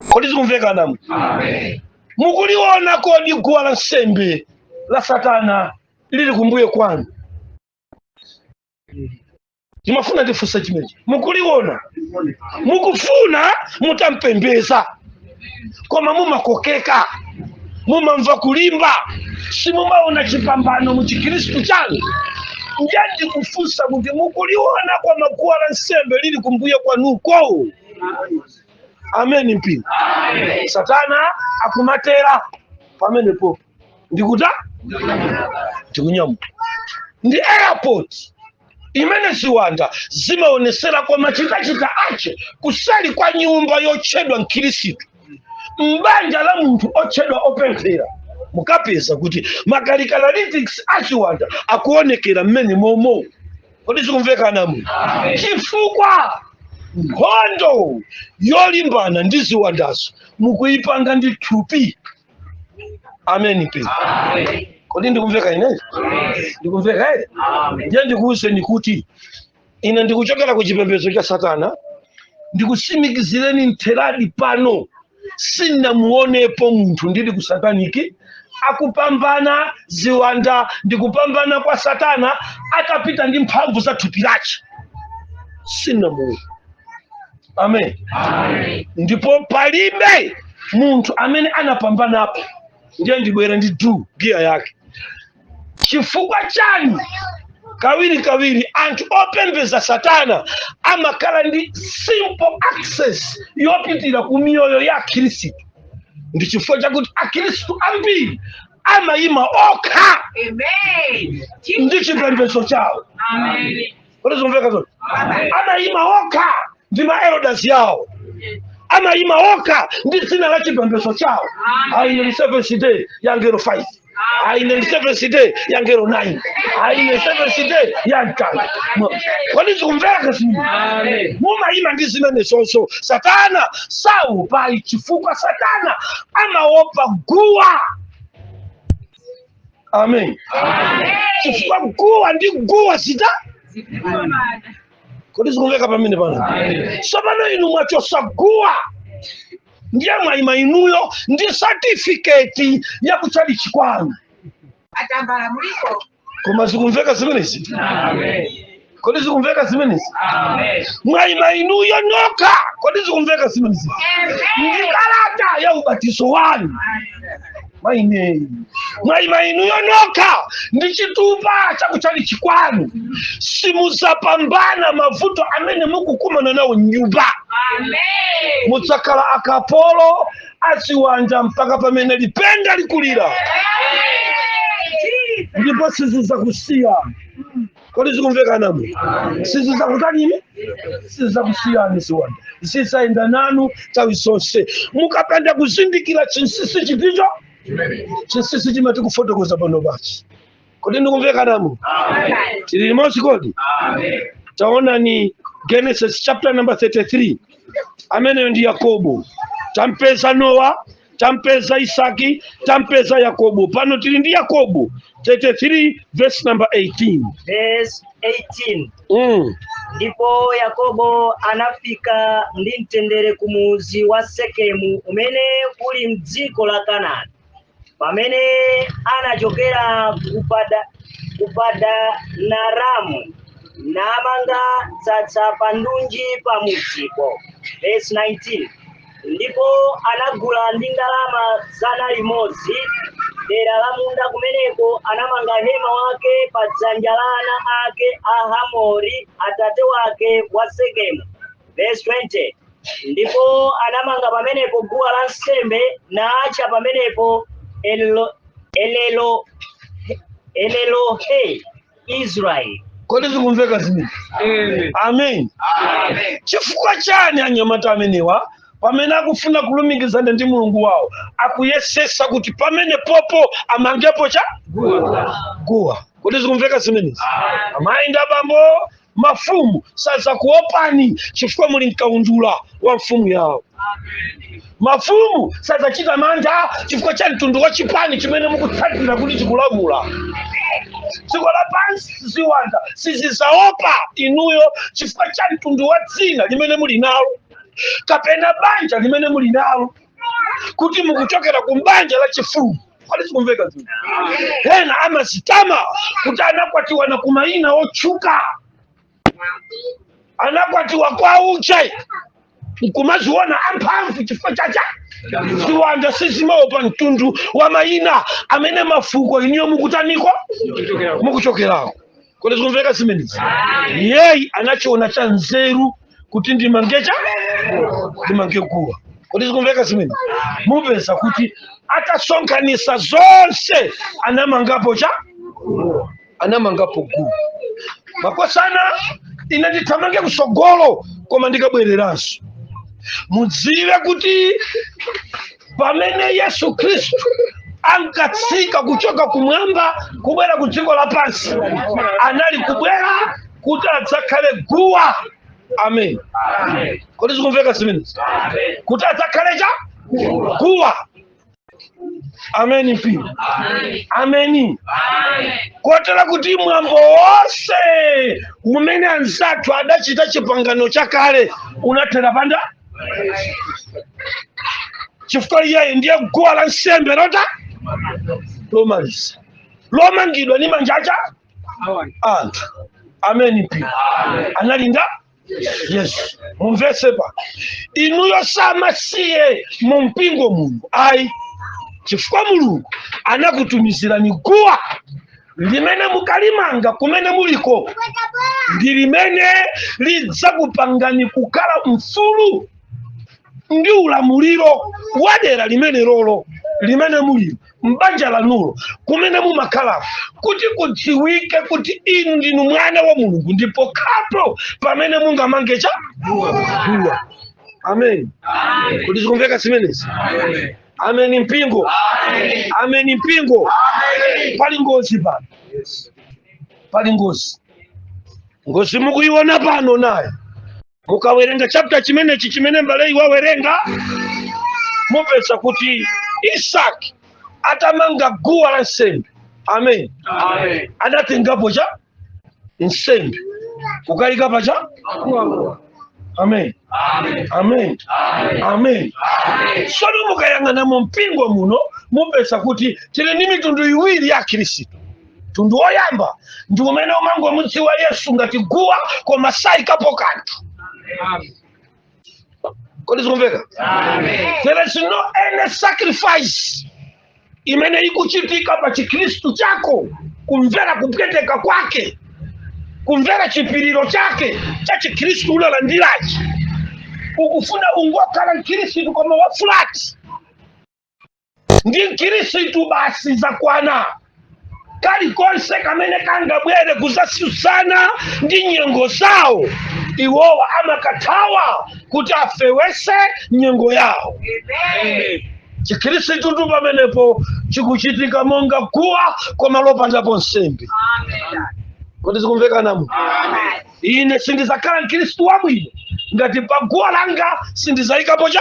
Kodi zikumveka namu? Mukuliona kodi guwa la nsembe la satana lili kumbuyo kwanu? Ndimafuna ndifunse chimenechi. Mukuliona? Mukufuna mutampembeza, koma mumakokeka, mumamva kulimba, simumaona chipambano mu chikhristu chanu. Ndiye ndikufunsa kuti mukuliona kwa maguwa la nsembe lili kumbuyo kwanuko? Amen. Mpingo, satana akumatera pamenepo ndikuta ndikunyamuka. Ndi airport imene ziwanda zimaonesera kwa machitachita ache kusali kwa nyumba yotchedwa mkhirisitu, m'banja la munthu otchedwa opemphera. Mukapeza kuti ma characteristics achiwanda akuonekera mmene momo. Kodi zikumveka namu? Chifukwa nkhondo yolimbana ndi ziwandazo mukuyipanga ndi thupi. Amen. Mpingo, kodi ndikumveka ine? Ndikumveka ere? Ndiye ndikuwuzeni kuti ine ndikuchokera ku chipembedzo cha satana. Ndikusimikizireni ntheradi pano, sindinamuonepo munthu ndili ku satanic akupambana ziwanda ndikupambana kwa satana akapita ndi mphamvu za thupi lache. Sindinamuone. Amen. Ndipo palibe munthu amene anapambanapo. Ndiye ndibwere ndi du giya yake. Chifukwa chani kawiri kawiri anthu opembeza satana amakhala ndi simple access yopitira ku miyoyo ya akhristu? Ndi chifukwa chakuti akhristu ambiri amayima okha Amen. ndi chipembedzo chawo. Amen. Kodi zikumveka zoti amayima okha ndi ma elders yawo, amayima okha ndi dzina la chipembedzo chawo? Aine ndi Seventh Day ya ngelo 5, aine ndi Seventh Day ya ngelo 9, aine Seventh Day ya mtanda. Kodi zikumveka zimene? Mumayima ndi zimene zonso. Satana saopayi, chifukwa satana amaopa guwa. Amen. Chifukwa guwa ndi guwa zita. Kodi zikumveka pamene pano? Tsopano inu mwachosa guwa, ndiye mwayima inuyo ndi certificate yakutchalichi kwanu. Atambala muliko. Koma zikumveka zimenezi? Kodi zikumveka zimenezi? Mwayima inuyo nokha. Kodi zikumveka zimenezi? Ndi kalata ya ubatizo wanu. Maine, mwayima inuyo nokha ndi chitupa chakutchalichi kwanu, simudzapambana mavuto amene mukukumana nawo mnyumba. Amen. Mudzakhala akapolo aziwanda mpaka pamene lipenga likulira, ndipo sizidzakusiya. Kodi zikumveka namwe? Sizidzakutanini? Sizidzakusiyani. Ziwanda zizayenda nanu nthawi zonse mukapanda kuzindikira chinsinsi chiticho, chinsinsi chimati kufotokoza pano pachi. Kodi ndikumveka namwe? Tili limodzi kodi? Taonani Genesis chapter number 33. Ameneyo ndi Yakobo. Tampeza Nowa, tampeza Isaki, tampeza Yakobo. Pano tili ndi Yakobo 33 verse number 18. Verse 18. Ndipo Yakobo anafika ndi mtendere ku muzi wa Sekemu umene uli mdziko la Kanaani, pamene anachokera ku ku Padanaramu, namanga msasa pandunji pa mudzipo. Verse 19. Ndipo anagula ndi ndalama 100 dera la munda kumeneko, anamanga hema wake pa dzanja la ana ake a Hamori atate wake wa Sekemu. Verse 20. Ndipo anamanga pamenepo guwa la nsembe, naatcha pamenepo Elo, Elelo, Elelohe Israeli. Kodi zikumveka zimene? Amen. Amen. Chifukwa chani anyamata amenewa, pamene akufuna kulumikizana ndi Mulungu wawo, akuyesesa kuti pamene popo amangepo cha guwa? Kodi zikumveka zimenezi, amayi ndi abambo? Mafumu sazakuopani chifukwa muli mkaundula wa mfumu yawo. Mafumu sazachita mantha chifukwa cha mtundu wa chipani chimene mukutsatira kuti chikulamula dziko lapansi. Ziwanda sizizaopa inuyo chifukwa cha mtundu wa dzina limene muli nalo kapena banja limene muli nalo, kuti mukuchokera ku banja la chifumu. Kodi zikumveka zino? Ena amazitama kuti anakwatiwa na kumayina otchuka, anakwatiwa kwa uche, nkumaziona amphamvu chifukwa chacha. Ziwanda sizimaopa mtundu wa mayina amene mafuko iniyo mukutaniko, mukuchokerako. Kodi zikumveka zimenezi? Yeyi anachiona cha nzeru kuti ndimange cha ndimange guwa. Kodi zikumveka zimenezi? Mupeza kuti atasonkhanisa zonse, anamangapo cha anamangapo guwa. Makosana, ine ndithamange kusogolo, koma ndikabwereranso. Mudziwe kuti pamene Yesu Khristu ankatsika kuchoka kumwamba kubwera ku dziko lapansi, anali kubwera kuti adzakhale guwa. Amen. Kodi zikumveka zimenezi? Kuti adzakhale cha guwa. Ameni mpingo, ameni. Kotera kuti mwambo wonse umene anzathu adachita chipangano chakale unathera panda, chifukwa iyeyo ndiye guwa la nsembe lota lomaliza lomangidwa ni manjacha anthu. Ameni mpingo. Analinda Yesu. Mumvese pa inuyo, samasiye mu mpingo muno ayi, chifukwa Mulungu anakutumizirani guwa limene mukalimanga kumene muliko ndi limene lidzakupangani kukhala mfulu ndi ulamuliro wa dera limene lolo limene mulilo, m'banja lanulo, kumene mumakhalako, kuti kudziwike kuti inu ndinu mwana wa Mulungu. Ndipo khapo pamene mungamange cha guwa. Amen. Kuti zikumveka zimenezi? Amen mpingo, amen mpingo. Pali ngozi pano, pali ngozi. Ngozi mukuiona pano nayo. Mukawerenga chapter chimenechi chimene mbaleyi wawerenga, mupeza kuti Isaki atamanga guwa la nsembe, amen, Amen. adatengapo cha nsembe kukayika pacha. Amen, amen, amen. Tsono mukayang'ana mu mpingo muno, mupeza kuti tili ndi mitundu iwiri ya Khristu. Mtundu woyamba ndi umene umangomudziwa Yesu ngati guwa koma sayikapo kanthu. Amen. Kodi zikumveka? There is no any sacrifice imene ikuchitika pa chikhristu chako, kumvera kupweteka kwake, kumvera chipiriro chake cha chikhristu unalandirachi. Ukufuna ungokhala mkhristu koma wa flat, ndi mkhristu basi, zakwana. Kalikonse kamene kangabwere kuzasusana ndi nyengo zawo, iwowa amakathawa kuti afewese nyengo yawo. Chikhristu tu pamenepo chikuchitika monga guwa koma lopandapo nsembe. Kodi zikumveka namo? Ine sindizakhala mkhristu wabwino ngati pa guwa langa sindizayikapo cha.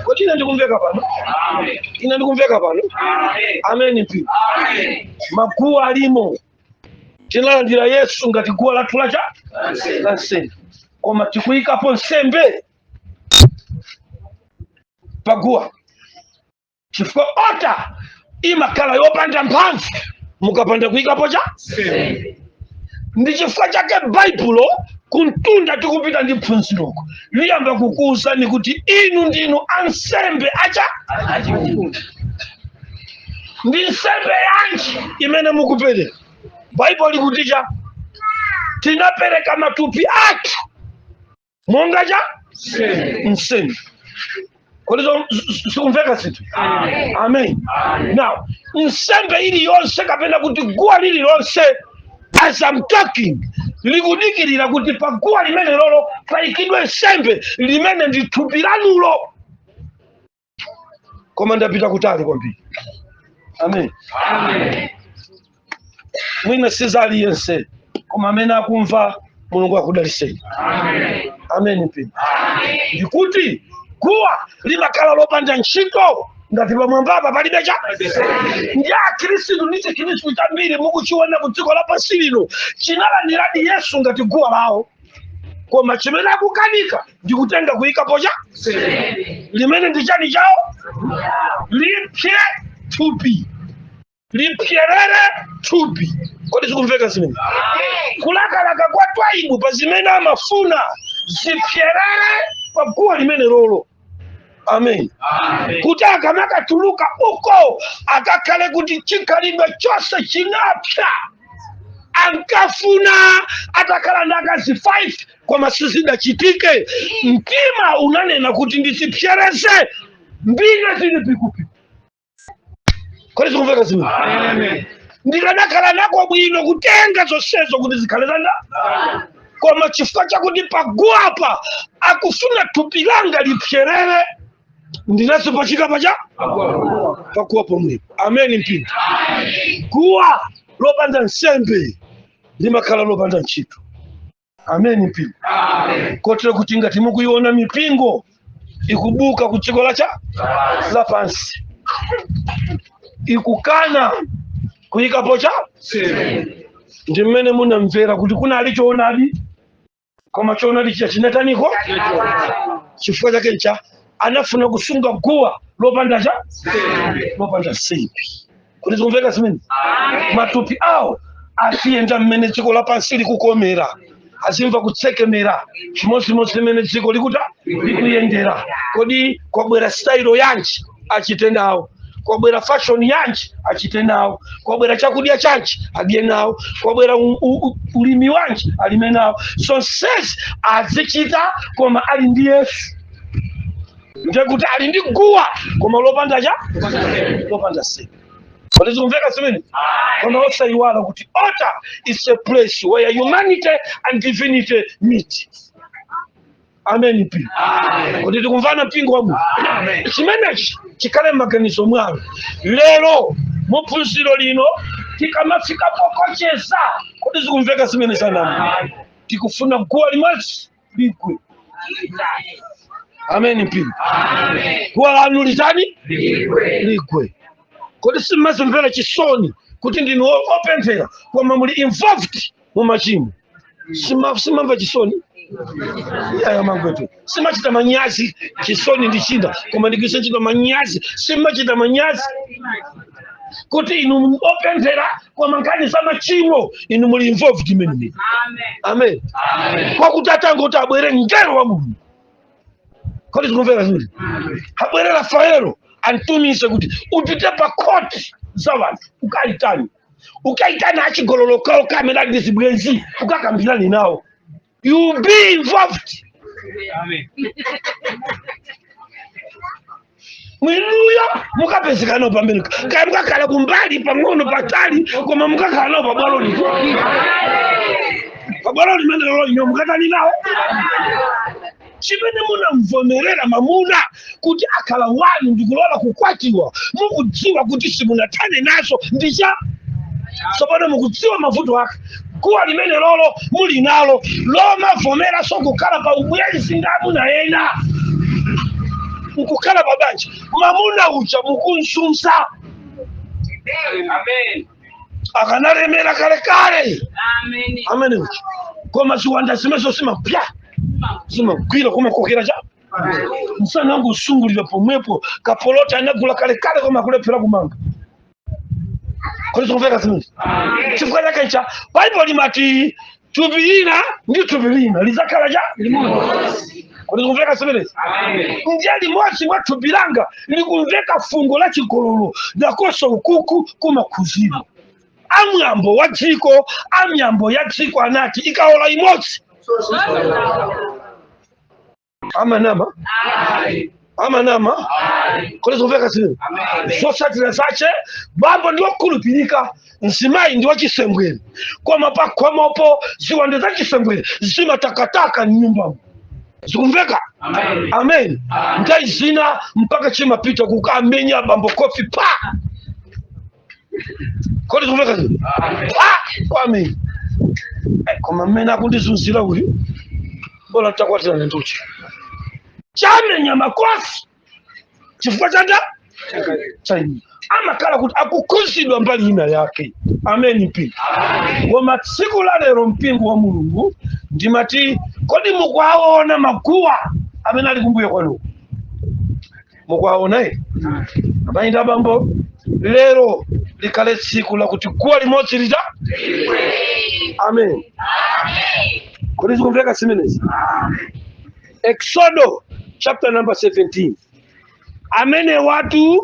Kodi ine ndikumveka pano? Ine ndikumveka pano? Amen mpingo. Maguwa alimo. Tinalandira Yesu ngati guwa lathu lacha la nsembe, koma tikuyikapo nsembe paguwa, chifukwa altar imakhala yopanda mphamvu. mukapanda kuyikapo cha ndi chifukwa chake Baibulo kuntunda tikupita ndi phunziroko liyamba kukuwuzani kuti inu ndinu ansembe acha ndi nsembe yanji imene mukupereka. Baibulo likuti cha tinapereka matupi athu monga cha nsembe. Kodi sikumveka zinthu? Amen. Now nsembe iliyonse kapena kuti guwa lililonse, as I'm talking, likudikirira kuti pa guwa limene lolo payikidwe nsembe limene ndi thupi lanulo. Koma ndapita kutali kwambiri. Amen. Mwina sizaliyense, koma amene akumva, Mulungu akudaliseni. Amen. Mpingo, ndikuti guwa limakhala lopanda ntchito ngati pamwambapa palibe cha. Ndi akhristu ndi chikhristu chambiri mukuchiona ku dziko lapansi lino chinalandiradi Yesu ngati guwa lawo, koma chimene akukanika ndi kutenga kuyikapo cha limene ndi chani chawo, lipye thupi, lipyerere thupi. Kodi zikumveka zimene? Kulakalaka kwa Twaibu pa zimene amafuna zipyerere pa guwa limene lolo. Amen. Kuti akamakatuluka uko akakhale kuti chikhalidwe chonse chinapsa. Ankafuna atakhala ndi akazi 5, koma sizidachitike. Mtima unanena kuti ndizipyereze mbine zili pikupiku. Kodi zikumveka zimene? Ndikanakhala nako bwino kutenga zonsezo kuti zikhale zanga, koma chifukwa chakuti paguwapa akufuna thupi langa lipyerere, ndinazipachika pacha paguwa pomwepo. Amen. Mpingo, guwa lopanda nsembe limakhala lopanda ntchito. Amen. Mpingo, kotero kuti ngati mukuiona mipingo ikubuka ku dziko lacha lapansi ikukana kuyikapo cha, ndi mmene munamvera kuti kunali choonadi, koma choonadi chija chinataniko? Chifukwa chake ncha anafuna kusunga guwa lopanda cha, lopanda nsembe. Kuti zikumveka zimene? Matupi awo asiyenda mmene dziko lapansi likukomera, azimva kutsekemera chimodzimodzi mmene dziko likuta likuyendera. Kodi kwabwera style yanji? Achite nawo. Kwabwera fashion yanji? Achite nawo. Kwabwera chakudya chanji? Adye nawo. Kwabwera ulimi wanji? Alime nawo. Zonsezi azichita, koma ali ndi Yesu. Ndekuti ali ndi guwa koma lopanda cha, lopanda nsembe. Kodi zikumveka zimene? Koma osayiwala kuti altar is a place where humanity and divinity meet. Amen. Mpingo, kuti tikumvana? Mpingo wa Mulungu, chimenechi chikhale m'maganizo mwanu lero muphunziro lino tikamafika pokocheza. Kodi zikumveka zimene zanamu? Tikufuna guwa limodzi ligwe. Amen. Mpingo, guwa lanu litani? Ligwe. Kodi simmazimvera chisoni kuti ndinu opemphera koma muli involved mu machimo? Simamva chisoni? Iyaya mangwetu, simachita manyazi? Chisoni ndi china, koma ndikuise ntchito manyazi. Simachita manyazi kuti inu opemphera koma nkhani za machimo inu muli involved imene? Amen. Kwakuti atangoti abwere mngelo wa Mulungu, kodi zikumveka zimene? Abwere Rafaelo, antumise kuti upite pa khoti za wanthu, ukaitani, ukaitana achigololo kawo kamene ali ndi zibwenzi, ukakambirane nawo, you be involved. Mwinuyo mukapezekanawo pamene kaya mukakhala kumbali pang'ono patali, koma mukakhala nawo pabwalo lito, pabwalo limene lolo ino mukatani nawo. Chimene munamvomerera mamuna kuti akhala wanu ndikulola kukwatiwa, mukudziwa kuti simunathane nazo ndicha tsopano mukudziwa mavuto ake. Guwa limene lolo muli nalo lomavomeranso kukhala pa ubwenzi ndi amuna ena nkukhala pa banja, mamuna uja mukunzunza. Amen. Akanalemera kalekale. Amen. Amene uja, koma ziwanda zimezo zimapya, zimagwira, kumakokera cha msana wangu usungulira pomwepo. Kapolota anagula kalekale koma akulephera kumanga. Kodi zikumveka zimene? Chifukwa chake cha Baibulo limati thupi lina ndi thupi lina lidzakhala cha limodzi. Kodi zikumveka zimenezi? Ndiye limodzi mwa thupi langa likumveka fungo la chigololo, nakonso ukuku kumakhuzidwa. Amwambo wa dziko, amyambo ya dziko anati ikaola imodzi amanama amanama. Kodi zikumveka zimene? Zotsatira zache, bambo ndi wokhulupirika, mzimayi ndi wachisembwere, koma pakhomopo ziwanda za chisembwere zimatakataka mnyumbamo. Zikumveka? Amen. Nthawi zina mpaka chimapita kukamenya bambo kofi pa. Kodi zikumveka zimene? Pa kwamenya. Koma mmene akundizunzira uyu, bola takwatirana nduchi chamenya makofi chifukwa chanda chaini amakhala kuti akukhuzidwa mbali ina yake. Ameni mpingo. Koma tsiku la lero, mpingo wa Mulungu, ndimati kodi mukuwaona maguwa amene ali kumbuyo kwanu? Mukuwaona ere? Amayi ndi abambo, lero likhale tsiku lakuti guwa limodzi lita. Amen. Kodi zikumveka zimenezi? Exodo chapter number 17. Amene watu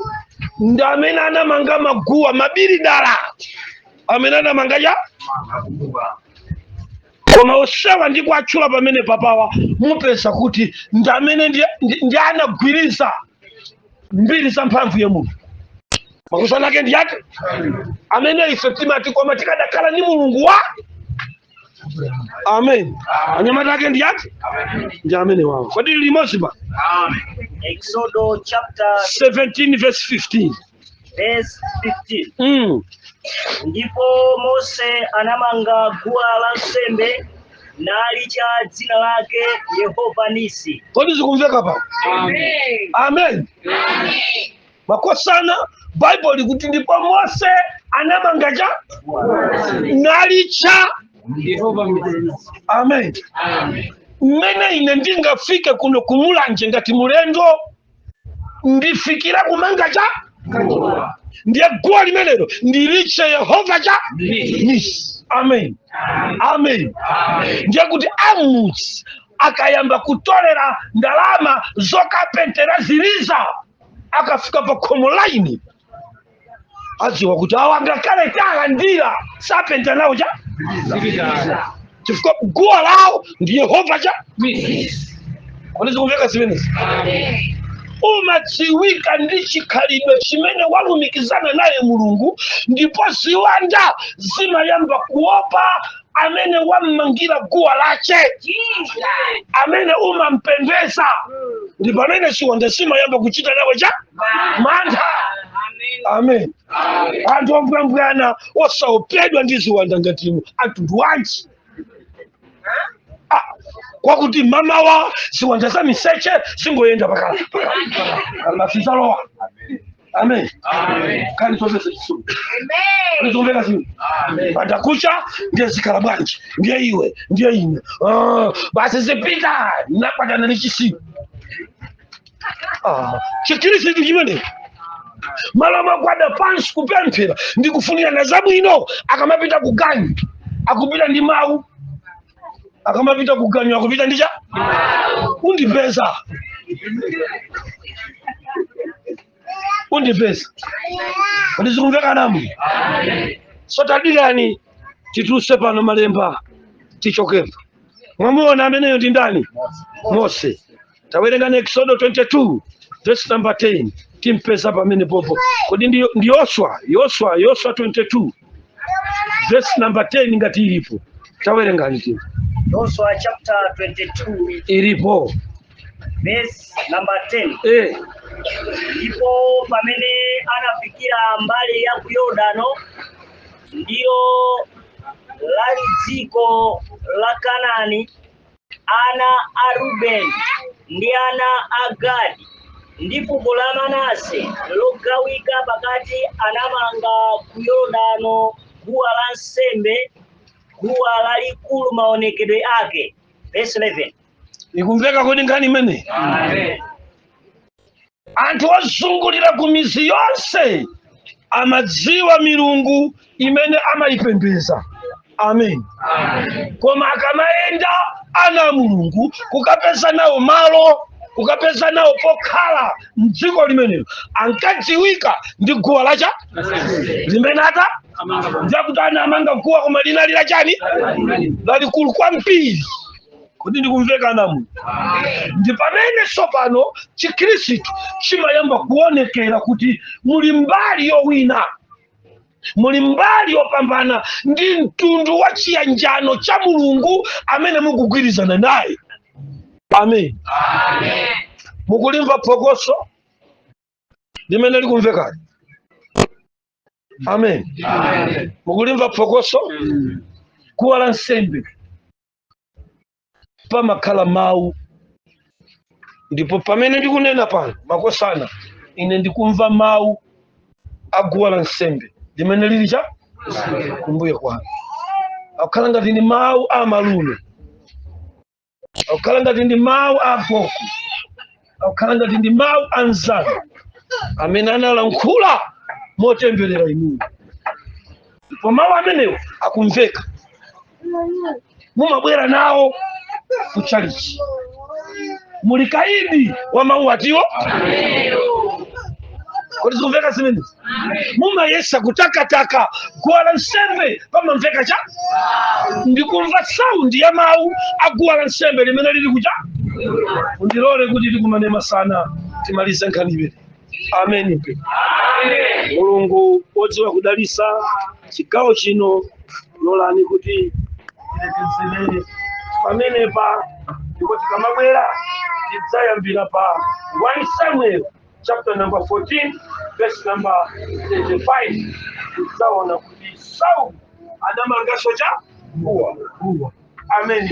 ndi amene anamanga maguwa, mabilidala amene anamanga ya, koma osewa ndi kuatchula pamene papawa, mupeza kuti ndi amene ndi anagwiriza mbiri za mphamvu ya Mulungu. Makusana ake ndi ati amene ife timati koma tikadakhala ndi Mulungu wa amen. Anyamata ake ndi ati ndi amene wawo. Kodi limodzi pa Exodo chapter 17 verse 15. Verse 15. Ndipo Mose anamanga guwa lansembe nalitcha dzina lake Yehova Nisi. Kodi zikumveka pa? Amen. Makosana, Baibulo likuti ndipo Mose anamanga cha nalitcha amen. Mmene ine ndingafike kuno kumulanje ngati mulendo, ndifikira kumanga cha ndiye guwa limenelo ndilitche Yehova cha Nisi. Amen, amen. Ndiye kuti amudzi akayamba kutolera ndalama zokapentera ziliza, akafika pa khomo laini adziwa kuti awa ngakhale talandira sapenta nawo cha, chifukwa guwa lawo ndi Yehova cha. Kodi zikumveka zimenezi? Umadziwika ndi chikhalidwe chimene walumikizana naye Mulungu, ndipo ziwanda zimayamba kuopa amene wammangira guwa lache, amene umampembeza, ndi pamene ziwanda zimayamba kuchita nawe cha mantha. Amen. Anthu ombwambwana osaopedwa ndi ziwanda ngati inu, atundu wanji? Ah, kwakuti mamawa ziwanda za miseche zingoyenda pakala masizalowa. Amen. Kani topesa chisungu nizombeka zino patakucha, ndiye zikhala bwanji? Ndiye iwe, ndiye ine. Ah, basi zipita nakwatana ndi chisimu. Ah, Chikhristu chimene malo magwada pansi kupemphera ndi kufunirana zabwino, akamapita kuganyu akupita ndi mawu, akamapita kuganyu akupita ndi cha undipeza, undipeza. Kodi zikumveka namu? So tadikani tituluse pano malemba, tichokepo. Mwamuona ameneyo ndi ndani? Mose. Tawerenga Exodo 22 verse number 10, timpeza pamene popo. Kodi ndi Yoswa, Yoswa, Yoswa 22 verse number 10 ngati ilipo, tawerengani ti. Joshua chapter 22 Ilipo. verse number 10. Ndipo pamene anafikira mbali ya ku Yorodano, ndilo lali dziko la Kanaani, ana a Rubeni ndi ana a Gadi ndi fuko la Manase logawika pakati anamanga ku Yorodano guwa lansembe, guwa lalikulu maonekedwe ake. Verse 11. Ikumveka kodi nkhani imene? Anthu ozungulira ku mizi yonse. Amadziwa milungu imene amayipembedza. Amen. Koma akamayenda ana a Mulungu kukapeza nawo malo, kukapeza nawo pokhala mdziko limenelo, ankadziwika ndi guwa lacha limene ata ndiyakuti ana amanga guwa, koma linali lachani? Lalikulu kwambiri. Kodi ndikumveka namu? Ndi pamene tsopano Chikhristu chimayamba kuonekera kuti muli mbali yowina, muli mbali yopambana ndi mtundu wa chiyanjano cha Mulungu amene mukugwirizana naye. Amen. Mukulimva phokoso limene likumvekali? Amen. Mukulimva phokoso? Guwa la nsembe pamakhala mawu, ndipo pamene ndikunena pano, makosana, ine ndikumva mawu a guwa la nsembe limene lili cha kumbuyo kwanu. Akukhala ngati ndi mawu a malume, akukhala ngati ndi mawu a gogo, akukhala ngati ndi mawu a mzanu amene analankhula motemberera inuyo, ndipo mawu amenewo akumveka. Mumabwera nawo kutchalichi, muli kaidi wa mawu atiwo. Kodi zikumveka zimenezi? Mumayesa kutakataka guwa la nsembe, pamamveka cha ndikumva sound ya mawu a guwa la nsembe limene lili kucha. Mundilole kuti tikumane masana, timalize nkhani imene. Amen. Mulungu wodziwa kudalisa chigawo chino, lolani kuti tilekezere pamenepa, ndipo tikamabwera tidzayambira pa 1 Samuel chapter number 14 verse number 35. Tidzaona kuti Sauli anamanganso cha guwa. Amen.